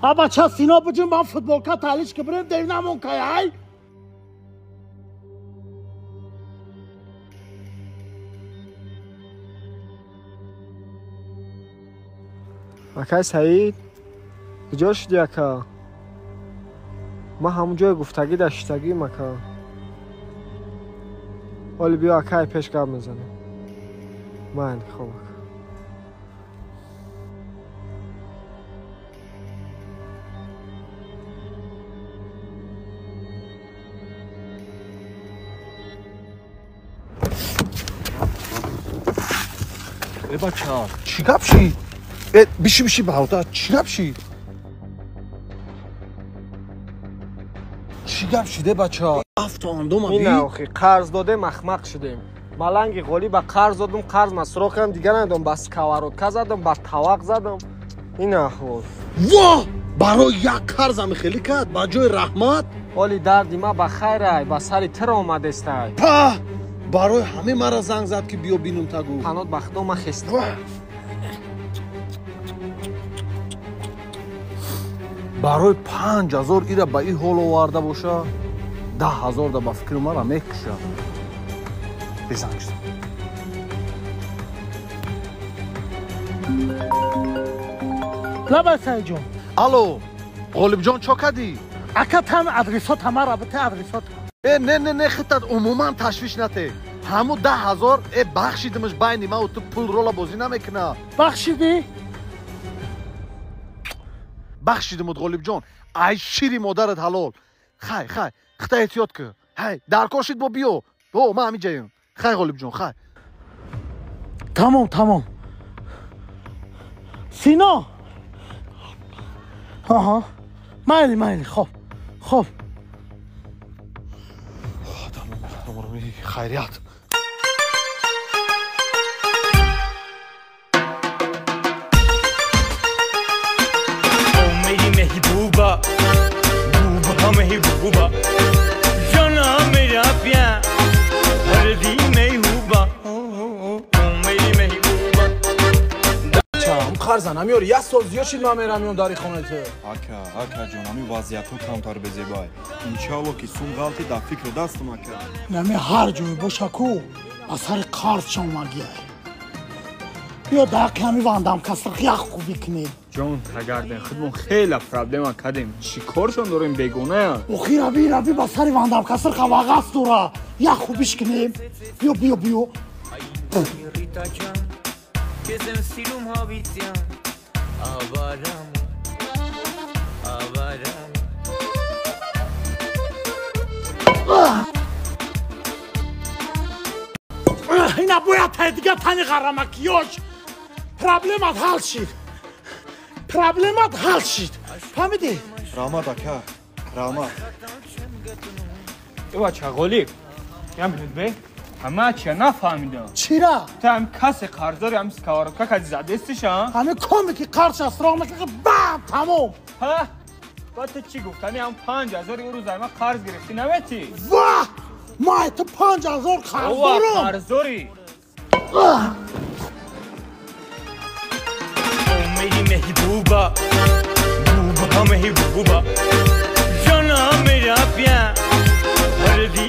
А бача Сино биҷум бам футболка талиш ки бирем дев намон кай ай. Акай Саид, куҷо шудӣ ака? Ман ҳамун ҷое гуфтагӣ дар шиштагиам ака. Оли биё акай пеш гап мезанем. Майли хоб ака. Э бача, чӣ гап шид? Э биши биши бародар, чӣ гап шид? Чӣ гап шид э бача? Афтоандома би? Ина охи, қарз додем, ахмақ шудем. Маланги ғолиба қарз додум, қарз масроқ кардам, дигар надодам, ба сковородка задам, ба тавақ задам. Ина аҳвол. Во! Барои як қарзами хелӣ кард, ба ҷои раҳмат? Оли дарди ма ба хайрай, ба сари тир омадестай. Па! Барои ҳаме мара занг зад ки биё бинум тагу. Панот ба худо ма хестам. Барои 5000 ира ба ин ҳол оварда боша, 10000 да ба фикри мара мекуша. Безанг шуд. Лабай Саидҷон. Алло, Ғолибҷон чо кардӣ? Ака тан адресота мара бите адресота. Э не не не хитат умуман ташвиш нате. Ҳаму 10000 э бахшидимаш байни ма у ту пул рола бозӣ намекуна. Бахшидӣ? Бахшидимуд Ғолибҷон. Ай шири модарат ҳалол. Хай хай, хита эҳтиёт кун. Ҳай, даркор шид бо биё. О, ман ҳамин ҷаем. Хай Ғолибҷон, хай. Тамом, тамом. Сино. Аҳа. Майли, майли, хоб. Хоб. Хайрият. मेरी महबूबा बूबा महबूबा जाना मेरा प्यार दी महबूबा मेरी महबूबा. Қарза намеёри, як сол зиёд шид ман мерам меём дари хонаи ту. Ака, ака ҷон, ҳамин вазъиятҳо камтар безебай. Иншаалло ки сум ғалти дар фикри дастам ака. Нами ҳар ҷое боша ку ба сари қарз чомагиай. Биё дар ками вандам касрх як хубӣ кунем. Ҷон тагарден, худмон хела проблема кардем. Чӣ коршон дорем бегоная? Охи раби раби ба сари вандам касрх вағас дора. Як хубиш кунем. Биё биё биё. Ина бояд тай дига тани ғарамакиёш. Проблемат ҳал шид. Проблемат ҳал шид. Фаҳмидӣ? Раҳмат ака, раҳмат. Э бача Ғолиб, як минут бе. Ҳама чия нафаҳмидам. Чира? Ту ҳам касе қарздори ҳам сковородка кади задестиша? Ҳами коме ки қарзша сироғ накард, бам, тамом. Ҳа? Ба ту чӣ гуфтани ҳам 5000 ӯ рӯз ай ман қарз гирифтӣ наметӣ? Ваҳ! Ман ай ту 5000 қарз дорам. Қарздорӣ. मेरी महबूबा बूबा महबूबा जाना मेरा प्यार दी